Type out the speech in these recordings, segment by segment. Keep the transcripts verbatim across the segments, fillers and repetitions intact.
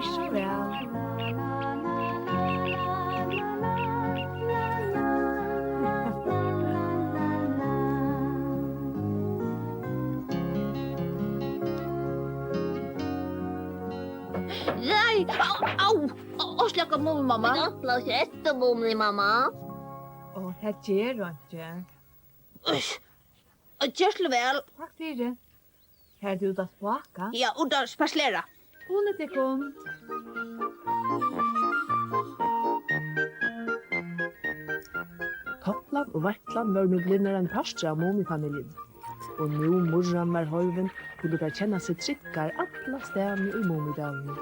Ger so væl. Nei, au, au. Orsaka, Mumimamma. Vit ætla ikki eftir, Mumimamma. Ó, tað ger einki. Uss. Ger so væl. Takk fyri. Far tú út at spáka? Ja, út at spaslera. Hugnið tykkum. Toplan og Veitlan vóru nú blivnar ein partur av Mumifamiljuni, og nú Murran var horvin, kundu tær kenna seg tryggar allastaðni í Mumidalinum.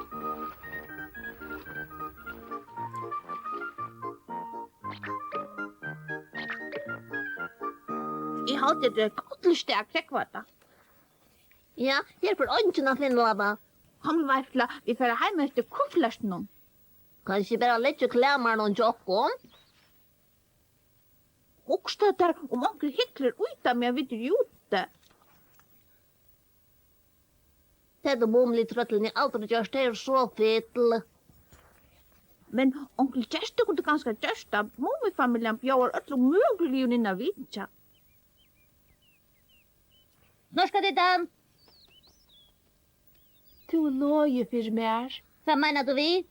Eg haldi, at tað er gott til stað at krógva tað. Ja, her fer eingin at finna tað. Kom, Veitla, vit fara heim eftir kuffertinum. Kanska bara leggja klæmarnar hjá okkum? Hugsa tær, um onkur hyglir í tað, meðan vit eru úti. Tað høvdu Mumitrøllini aldri gjørt, tey eru so fitl. Men onkur gestur kundi kanska gjørt tað. Mumifamiljan bjóðar øllum møguligum inn at vitja. Snorkadiddan! Tú loyvir fyri mær. Hvat meinar tú við?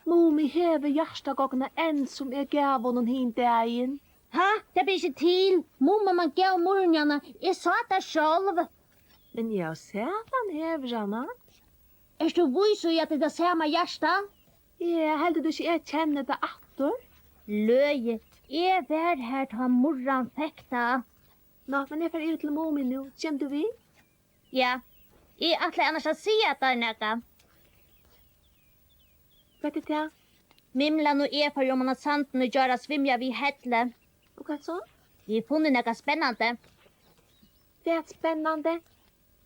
Mumi hevur hjartagoguna enn, sum eg gav honum hin dagin. Ha? Tað ber ikki til. Mumimamman gav Murruni hana. Eg sá tað sjálv. Men eg havi sæð, hann hevur hana. Ert tú vís í, at tað er tað sama hjarta? Ja, heldur tú ikki, eg kenni tað aftur? Løgið. Eg var har, tá Murran fekk tað. Ná, men eg fari yvir til Mumi nú. Kemur tú við? Ja, eg ætlaði annars at siga tær nakað. Hvat er tað? Mimlan og eg fóru oman á sandin í gjár at svimja við hellið. Og hvat so? Vit funnu nakað spennandi. Hvat spennandi?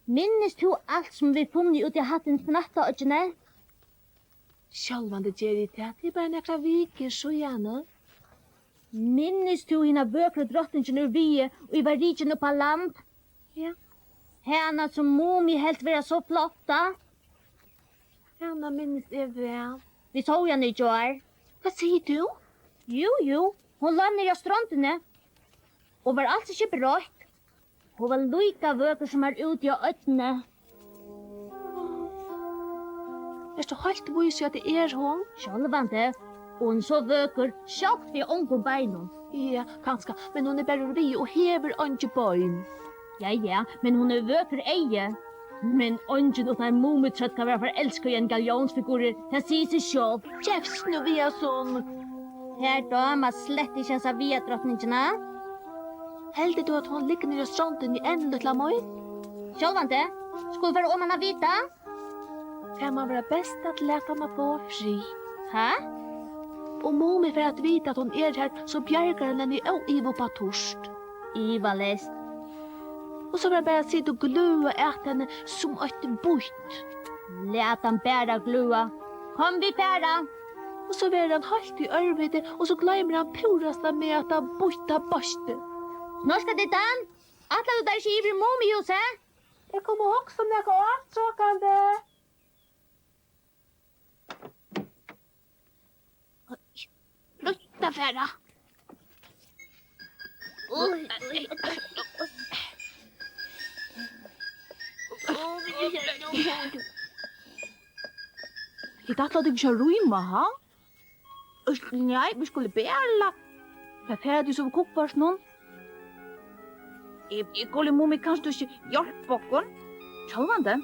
Minnist tú alt, sum vit funnu úti á Hattinsnattaoyggjuni? Sjálvandi geri eg tað. Tað er bara nakrar vikur síðani. Minnist tú hina vøkru drotningina úr viði, ið var rikin upp á land? Ja. Hana, sum Mumi helt vera so flotta? Hana minnist eg væl. Vit sóu hana í gjár. Hvat sigur tú? Jú, jú, hon lá niðri á strondini og var als ikki broytt. Hon var líka vøkur sum har úti á oynni. Ert tú heilt vís í, at tað er hon? Sjálvandi. Og hon er so vøkur, sjálvt við ongum beinum. Ja, kanska, men hon er bara úr viði og hevur eingi bein. Ja, ja, men hon hevur vøkur eygu. Men eingin uttan Mumitrøll kann vera forelskað í ein gallionsfigur, tað sigur seg sjálvt. Gevst nú við hasum. Tær dámar slett ikki hasa viðardrotningina. Heldur tú, at hon liggur niðri á strondini enn, lítla mín? Sjálvandi. Skulu vit fara oman at vita? Tað man vera best at lata hana fáa frið. Ha? Um Mumi fær at vita, at hon er har, so bjargar hann henni óivað upp á turt. Ivaleyst. Og so verður bara at sita og gløða at henni sum eitt býtt. Lat hann bara gløða. Kom, vit fara. Og so verður hann heilt í ørviti, og so gloymir hann púrasta meg, at hann býtta beistið. Snorkadiddan, ætlar tú tær ikki yvir í Mumihúsið? Eg kom at hugsa um nakað átrokandi. Blítt at fara. Oj, oj, oj, oj. Tit ætla tykkum ikki at rýma, ha? Øll, nei, vit skulu bara. Hvat fara tit so við kuffertinum? Eg, eg gulli Mumi, kanst tú ikki hjálpa okkum? Sjálvandi.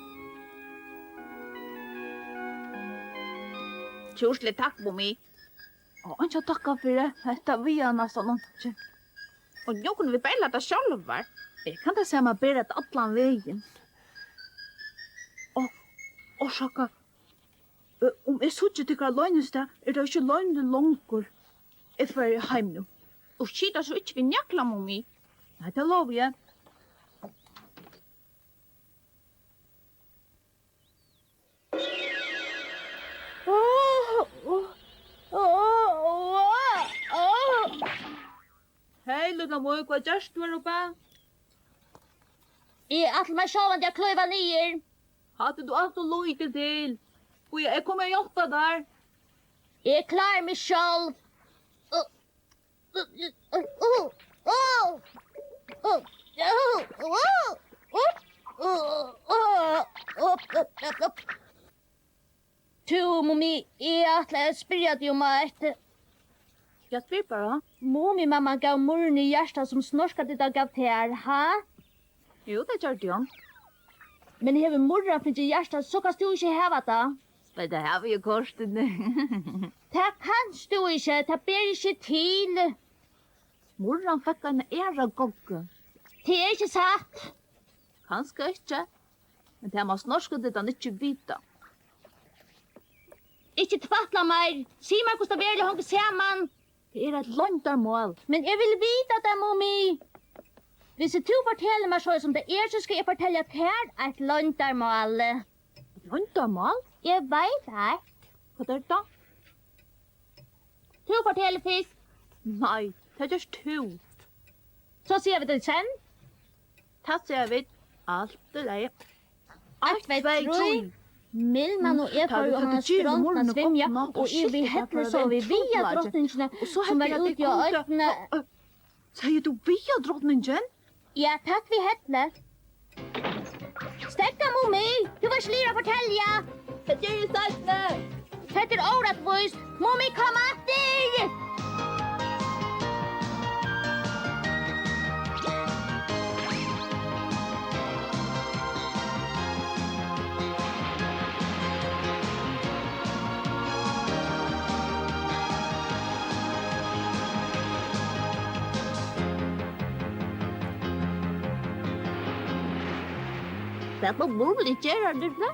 Túsund takk, Mumi. Á, einki at takka fyri. Hetta vigar næstan einki. Og nú kunnu vit bera tað sjálvar. Eg kann tað sama bera tað allan vegin. Á, orsaka. Ø, um eg síggi tykkara loynistað, er tað ikki loyniligt longur. Eg fari heim nú. Og skita so ikki við Njakla, Mumi. Nei, tað lovi eg. Hey, lítla mín, hvat gert tú her uppi? Eg ætli mær sjálvandi at klíva niður. Hatta er tú alt ov lítil til. Bíða, eg komi at hjálpa tær. Eg klári meg sjálv. Tú, Mumi, eg ætlaði at spyrja teg um eitt. Ja, spyr bara. Mumimamman gav Murruni hjartað, sum Snorkadidda gav tær, ha? Jú, tað gjørdi hon. Men hevur Murran fingið hjartað, so kanst tú ikki hava tað. Men tað havi eg kortini. Tað kanst tú ikki, tað ber ikki til. Murran fekk eina aðra goggu. Tað er ikki satt. Kanska ikki, men tað má Snorkadiddan ikki vita. Ikki tvætla meir. Sig mær, hvussu tað veruliga hongur saman. Tað er eitt loyndarmál. Men eg vil vita tað, Mumi. Hvis tú fortelur mær, soleiðis sum tað er, so skal eg fortelja tær eitt loyndarmál. Loyndarmál? Eg veit eitt. Hvat er tað? Tú fortelur fyrst. Nei, tað gert tú. So siga vit tað í senn. Tað siga vit. Alt í lagi. Eitt, tvey, trý. Milman og eg fóru oman á strondina at svimja, og yvir við hellið sóu vit Viðardrotningina, sum var úti á oynni. Segði tú Viðardrotningin? Ja, tætt við hellið. Steðga, Mumi, tú vart ikki liðugur at fortelja. Tað geri eg seinni. Hetta er órættvíst. Mumi, kom aftur! Hvat má Mumi gera, Lilli?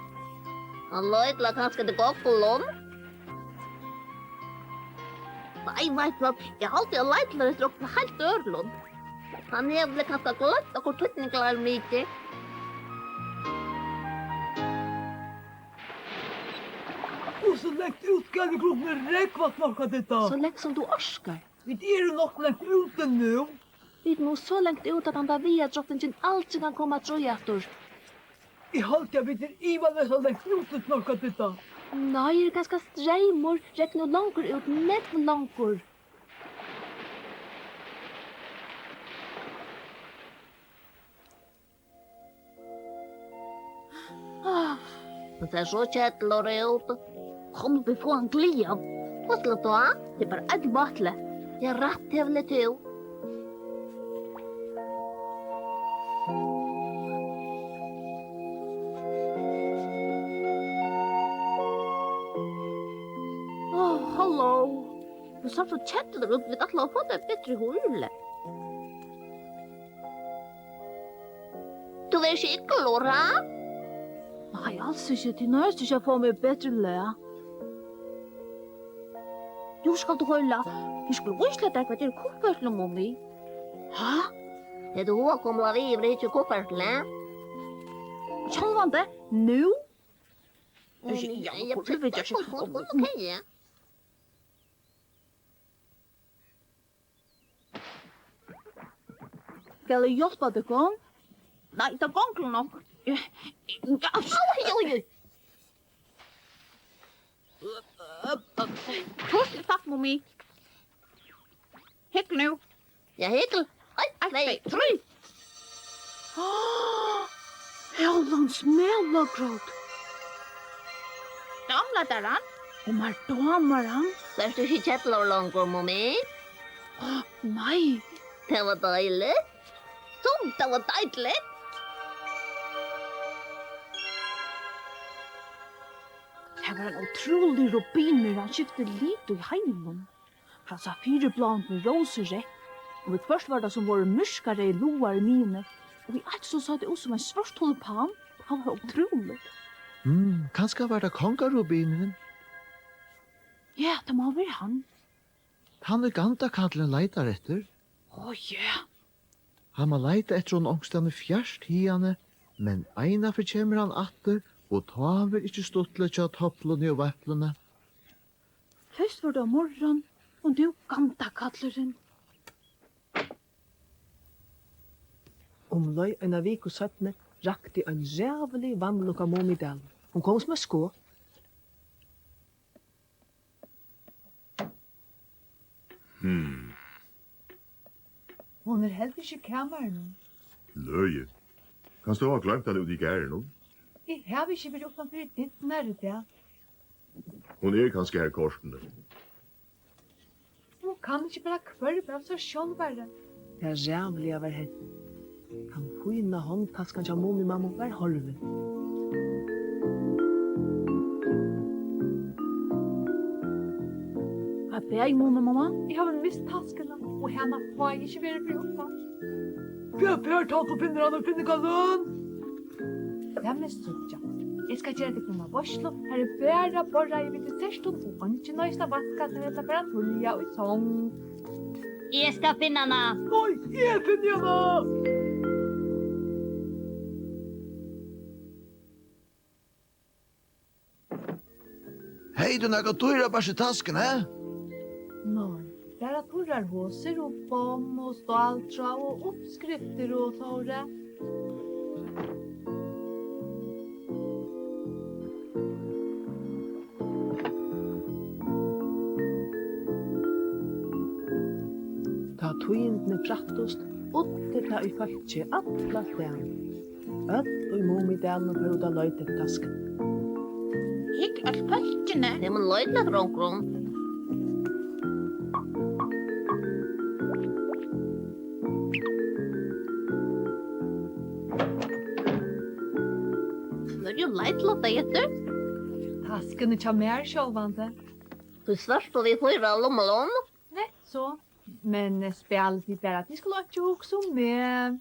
Hann leitlar kanska eftir goggum. Nei, veit tú hvat? Eg haldi, hann leitlar eftir okkurt heilt øðrum. Hann hevur kanska gloymt, okkurt týdningarmikið. Hvussu langt út skal eg brúka meg rógva, Snorkadidda? So langt sum tú orkar. Vit eru nokk langt úti nú. Vit mugu so langt út, at handan Viðardrotningin aldrin kann koma aftur í aftur. Eg haldi, at vit eru ivaleyst langt úti, Snorkadidda. Nei, her er kanska streymur, rekk nú longur út, nógv longur. Ah, hann sær so kedlur út. Kom, vit fáa hann glaðan. Hvussu tá? Tað er bara ein botla. Ja, rætt hevur tú. Áh, halló. Tú sært so kedlur út. Vit ætlaðu at fáa tær betri hýrli. Tú verður ikki illur, ha? Nei, als ikki. Tú noyðist ikki at fáa meg í betri lag. Nú skalt tú hoyra. Vit skulu vísa tær, hvat er í kuffertinum, Mumi. Ha? Hevur tú hug at koma við yvir hit í kuffertið? Sjálvandi? Nú? Mm, ja, ja, ja, ja, ja, ja, ja. Skal eg hjálpa tykkum? Nei, tað gongur nokk. Oj, oj, oj. Tusen takk, Mumi. Hygg nú. Ja, hygg. Eitt, tvey, trý. Hellans melagrót. Dámar tær hann? Og mær dámar hann. Verður tú ikki kedlur longur, Mumi? Áh, nei. Tað var deiligt. Sum tað var deiligt. Tað var ein ótrúligur rubinur, hann skifti lit í heiminum. Frá safiribláum til rósureytt, og viðhvørt var tað sum vóru myrkareyðir logar í miðjuni, og í eitt so sá tað út sum ein svørt tulipan. Tað var ótrúligt. Mm, kanska var tað kongarubinurin? Ja, tað má vera hann. Tann, ið gandakallurin leitar eftir. Ó, ja. Hann má leita eftir honum onkustaðni fjart hiðani, men einaferð kemur hann aftur, og tá verður ikki stuttligt hjá Topluni og Veipluni. Fyrst var tað Murran, og nú gandakallurin. Umleið eina viku seinni rakti ein ræðulig vanlukka Mumidalin. Hon kom sum eitt skot. Hmm. Hon er heldur ikki í kamarinum. Løgið. Kanst tú hava gloymt hana úti í garðinum? Eg havi ikki verið uttan fyri dyrnar í dag. Hon er kanska har kortini. Hon kann ikki bara hvørva av sær sjálvari. Tað ræðuliga var hent. Tann fína hondtaskan hjá Mumimammu var horvin. Hvat bagir Mumimamma? Eg havi mist taskuna, og hana fái eg ikki verið fyri uttan. Hvat fær tá, so finnur hann og finnur galøn? Lat meg síggja. Eg skal gera tykkum eina veitslu. Har er bara borðreiði við dessertum og eingin noyðist at vaska sær ella fara tíðliga í song. Eg skal finna hana. Nei, eg finni hana! Hevði tú nakað dýrabart í taskuni, ha? Nei, bara turrar hosur og bomm og stáltráð og uppskriftir og sovorðið. Tá tíðindini frættust, uddi tað í fólki allastaðni. Øll í Mumidalinum fóru út at leita eftir taskuni. Hygg, øll fólkini. Tey munnu leita eftir onkrum. Hvørjum leita tey eftir? Taskuni hjá mær sjálvandi. Tú svart og við fýra lummalum. Nett so. Men, eh, spælið tit bara, tit skulu einki hugsa um meg.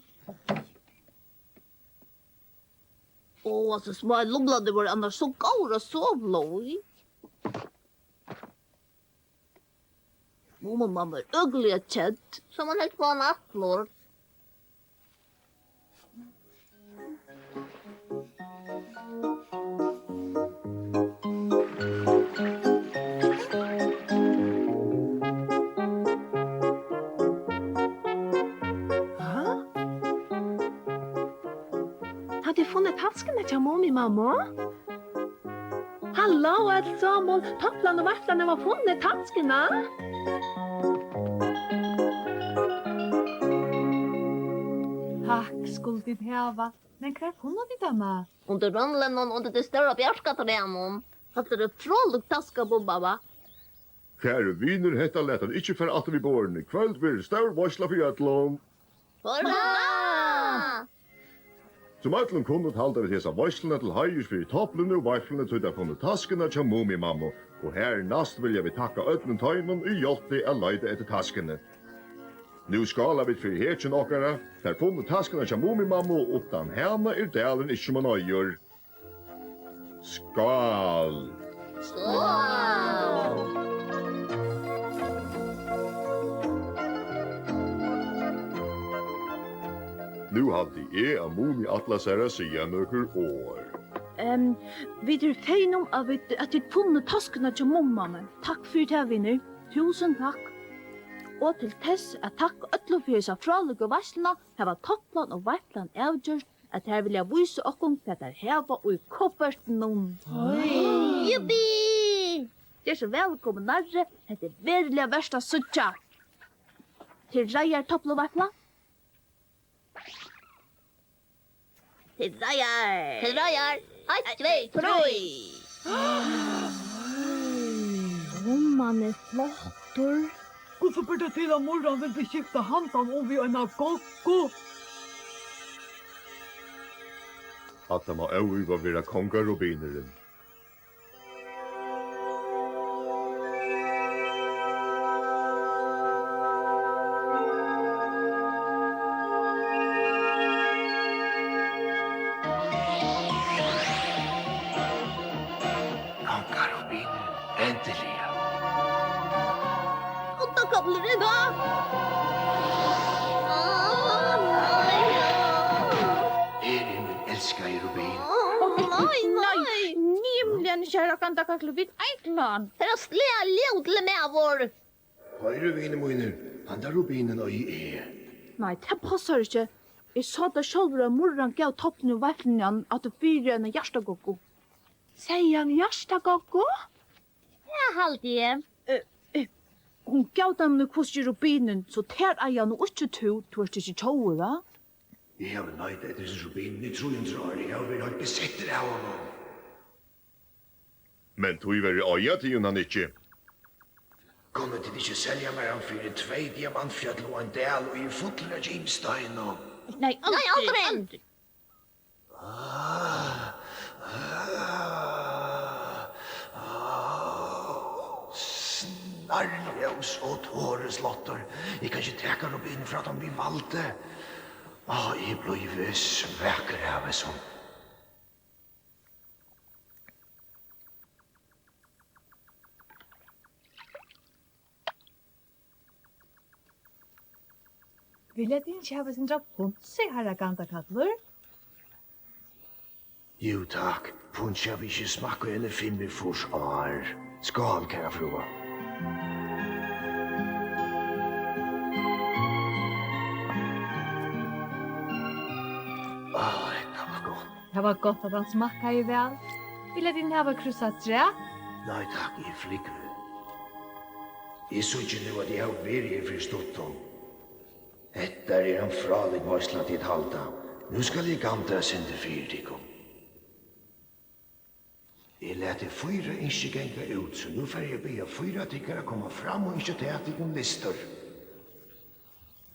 Ó, altso, smáu lumlarnir vóru annars so góðir at sova í. Mumimamma er øgiliga kedd, sum hon helt á hann aftur. Ha? Hava tit funnið taskuna hjá Mumimammu? Halló, øll somul. Toplan og Veitlan hava funnið taskuna. Takk skulu tit hava. Men hvar funnu tit hana? Undir runninum, undir tí stóra bjørkatrænum. Hatta er ein frálík taska, Mumimamma. Kæru vinir, hetta læt hann ikki fara aftur við borðini. Í kvøld verður stór veitsla fyri øllum. Hurra! Sum øllum kunnugt halda vit hesa veitsluna til heiðurs fyri Topluni og Veitsluni, tí teir funnu taskuna hjá Mumimammu, og har næst vilja vit takka øllum teimum, ið hjálptu at leita eftir taskuni. Nú skála vit fyri hetjum okkara. Teir funnu taskuna hjá Mumimammu, og uttan hana er dalurin ikki sum hann eigur. Skál! Skál! Nú haldi eg, at Mumi ætlar sær at siga nøkur orð. Ehm, vit eru fegin um, at vit, at tit funnu taskuna hjá Mumimammu. Takk fyri tað, vinir. Túsund takk. Og til tess at takka øllum fyri hesa frálíku veitsluna, hava Toplan og Veitlan avgjørt, at tær vilja vísa okkum, hvat tær hava í kuffertinum. Oj. Jippi! Ger so væl at koma nærri, hetta er veruliga vert at síggja. Til reiðar, Toplan og Veitlan? Til reiðar! Til reiðar! Eitt, tvey, trý! Sum hann er flottur. Hvussu ber tað til, at Murran vildi skifta handan um við eina goggu? Hatta má óivað vera kongarubinurin. Kongarubinurin, endiliga. Hundakopplurin, ha? Á, nei, ja. Her er mín elskaði rubin. Á, nei, nei. Nei, nemliga ikki, harra Gandakaklu, vit eingla hann. Harra sliga ljóðli maður. Hoyr, vinir mínir, handa rubinin eigi eg. Nei, tað passar ikki. Eg sá tað sjálvur, at Murran gav Toplinum og Veitlinum hann aftur fyri eina hjartagoggu. Segði hann hjartagoggu? Tað haldi eg. Eh, eh, Hon gav teimum í hvussu rubinin, so tær eiga nú ikki tú, tú ert ikki tjóvur, va? Eg havi leitað eftir hesum rubinum í trý hundrað ár, eg havi verið heilt besettur av honum. Men tíverri eiga tygum hann ikki. Kunnu tit ikki selja mær hann fyri tvey diamantfjøll og ein dal, ið er fullur av gimsteinum? Nei, aldrin, aldrin. Snarljós og toruslátur. Eg kann ikki taka rubinin frá teimum við valdi. Á, eg blívi svakur av hesum. Vilja tit ikki hava eitt sindur av punsi, harra Gandakallur? Jú, takk. Punsi havi eg ikki smakkað í eini fimmogfýrs ár. Skál, kæra frúa. Á, hetta var gott. Tað var gott, at hann smakkaði væl. Vilja tit hava krúss afturat? Nei, takk, eg flúgvi. Eg síggi nú, at eg havi verið her fyri stuttum. Hetta er ein frálík veitsla, tit halda. Nú skal eg gandra eitt sindur fyri tykkum. Eg lati fýra ynskir ganga út, so nú fari eg at biðja fýra tykkara koma fram og ynskja tað, tykkum lystir.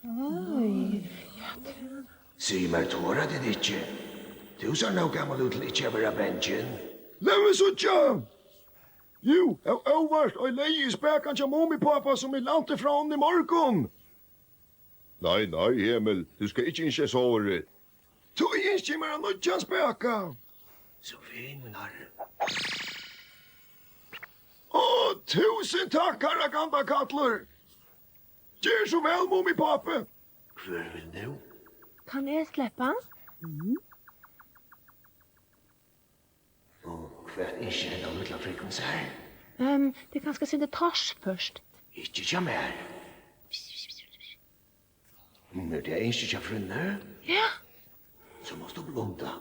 Oj. Sig mær, tora tit ikki? Tú sært nóg gamal út til ikki at vera bangin. Lat meg síggja! Jú, av óvart, ei leyg í spakan hjá Mumipápa, sum eg lænti frá honum í morgun. Nei, nei, Emil, tú skalt ikki ynskja sovorðið. Tí ynski eg mær ein nýggjan spaka. So fegin, mín harri. Ó, túsund takk, harra Gandakallur. Ger so væl, Mumipápi. Hvør vil nú? Kann eg sleppa? Mhm. Og hvat ynskir hendan lítla frúin sær? Ehm, tað er kanska eitt sindur torført. Ikki hjá mær. Um er tað ynskið hjá frúnni? Ja. So mást tú blunda.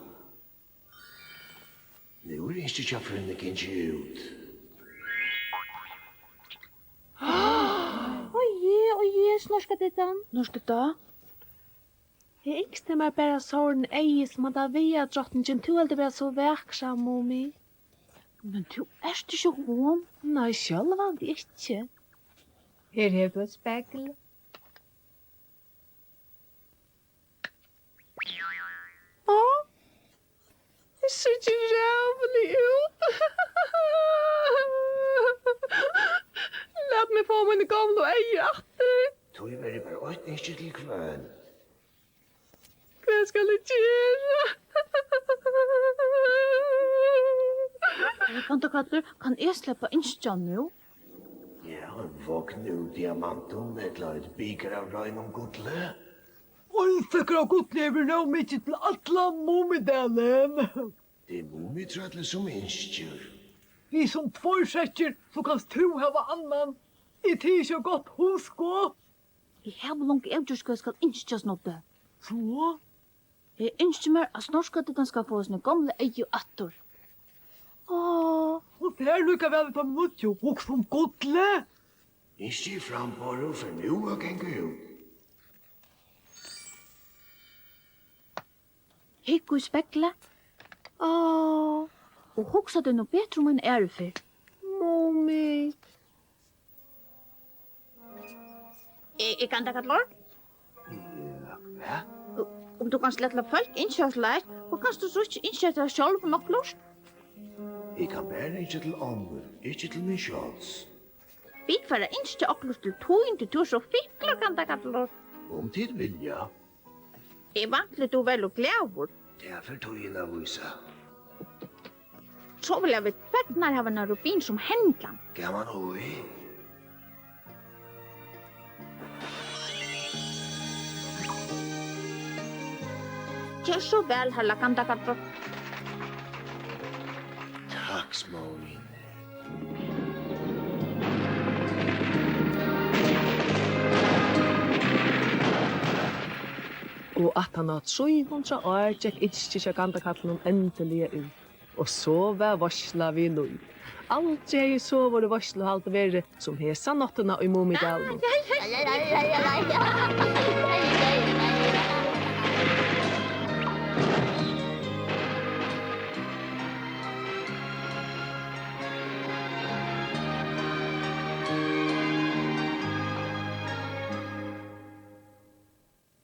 Nú er ynskið hjá frúnni gingið út. Oj, oj, Snorkadiddan. Snorkadidda? Eg ynskti mær bara sovorðin eygu sum handa viðardrotningin, tú heldur vera so vakra, Mumi. Men tú ert ikki hon. Nei, sjálvandi ikki. Her hevur tú eitt spegl. Á, eg síggi ræðulig út. Lat meg fáa míni gomlu eygu aftur. Tíverri bara eitt ynski til hvønn. Hvat skal eg gera? Herra Gandakallur, kann eg sleppa ynskja nú? Ja, ein vogn úr diamantum, ella eitt bikar av reinum gulli. Ein sekkur av gulli er nóg mikið til allan Mumidalin. Tað er Mumitrøllið, sum ynskir. Við sum tveir sekkir, so kanst tú hava annan. Er tað ikki eitt gott hugskot? Eg havi longu avgjørt, hvat eg skal ynskja, Snoddi. So? Eg ynski mær, at Snorkadiddan skal fáa síni gomlu eygu aftur. Áh. Hon fer líka væl við teimum nýggju, hugsa um gullið. Ynskið framboðið fer nú at ganga út. Hygg í speglið. Áh. Og hugsa teg nú betur um eina aðru ferð. Mummi. Eg, eg kann taka til orð. Ja, hvat? Um tú kanst lata fólk ynskja soleiðis, og kanst tú so ikki ynskja tær sjálv okkurt? Eg kann bara ynskja til onnur, ikki til meg sjálvs. Vit fara at ynskja okkurt til tín, tí tú ert so fifflur, kann taka til orð. Um tit vilja. Eg vænti, tú verður glaður. Tað fer tíðin at vísa. So vilja vit fegin hava eina rubin sum hendan. Gaman í. Ger so væl, harra Gandakallur. Takk, smáu vinir. Og aftan á trý hundrað ár gekk ynskið hjá Gandakallinum endiliga út, Og so var veitsla við lív. Aldri hevði sovorðið veitsluhald verið sum hesa náttina í Mumidalinum.